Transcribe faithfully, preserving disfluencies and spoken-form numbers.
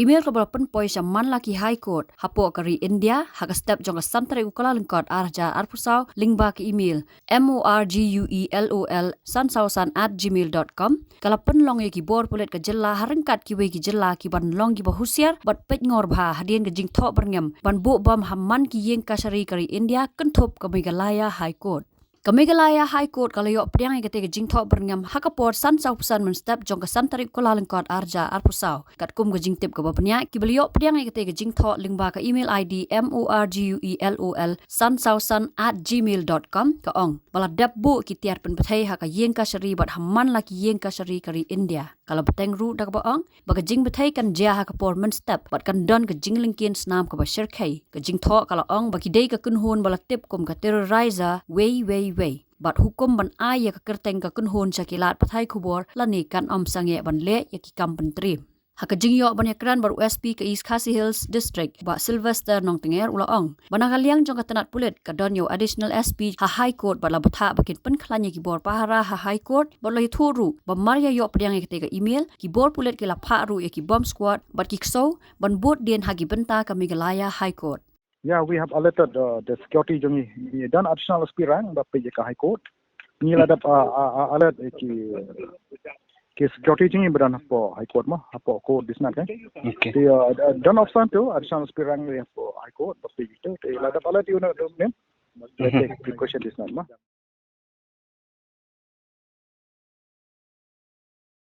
Email kaba la pynpoi sha man la ki High Court hapoh ka ri India ha ka step jong ka san tarik u Kyllalyngkot ar hajar arphew saw lyngba ka email M O R G U E L O L san saw san at gmail dot com ka la pynlong ïa ki bor pulit ka jylla ha ryngkat kiwei ki jylla ki ban long kiba husiar bad peit ngor bha hadien ka jingthoh byrngem ban buh bom ha man ki ïing kashari ka ri India kynthup ka Meghalaya High Court. Ka Meghalaya High Court ka la ïoh pdiang ïa katei ka jingthoh byrngem ha ka por san saw phew san mynstep jong ka san tarik u Kyllalyngkot ar hajar arphew saw. Katkum ka jingtip kaba bniah, kiba la ïoh pdiang ïa katei ka jingthoh lyngba ka email I D M O R G U E L O L san saw san at gmail dot com ka ong ba la dep buh ki tiar pynpyrthei ha ka ïing kashari bad ha man la ki ïing kashari ka ri India. Ka la bteng ruh da kaba ong ba ka jingpyrthei kan jia ha ka por mynstep bad kan don ka jinglyngkien snam kaba shyrkhei. Ka jingthoh ka la ong ba ki dei ka kynhun ba la tip kum ka terrorizer wei wei wei bad hukum ban ai ïa ka kyrteng ka kynhun sha ki lad pathai khubor lane kan ym sangeh ban leh ïa ki kam pyntriem. Ha ka jingïoh ban ïakren bad u S P ka East Khasi Hills District, Bah Sylvester Nongtnger, u la ong ba na ka liang jong ka tnat pulit ka don ïa u Additional S P ha High Court bad la bthah ba kin pynkhlaiñ ïa ki bor pahara ha High Court bad la ïathuh ruh ba mar ïa ïoh pdiang ïa katei ka email, ki bor pulit ki la phah ruh ïa ki bomb squad bad ki ksew ban bud dien ha ki bynta ka Meghalaya High Court. Yeah, we have alerted uh, the security jong ngi. Ngi don additional S P rank ba peit ïa ka High Court. Ngi la dep uh, uh, uh, alert ïa ki ki security jong ngi ba don hapoh High Court mo, hapoh court Disnat kan. Okay. Te uh, don option tu additional S P rank ïa hapoh High Court ba peit ïa tu. Te la dep alert ïa u na dum nim. They take precaution Disnat mo.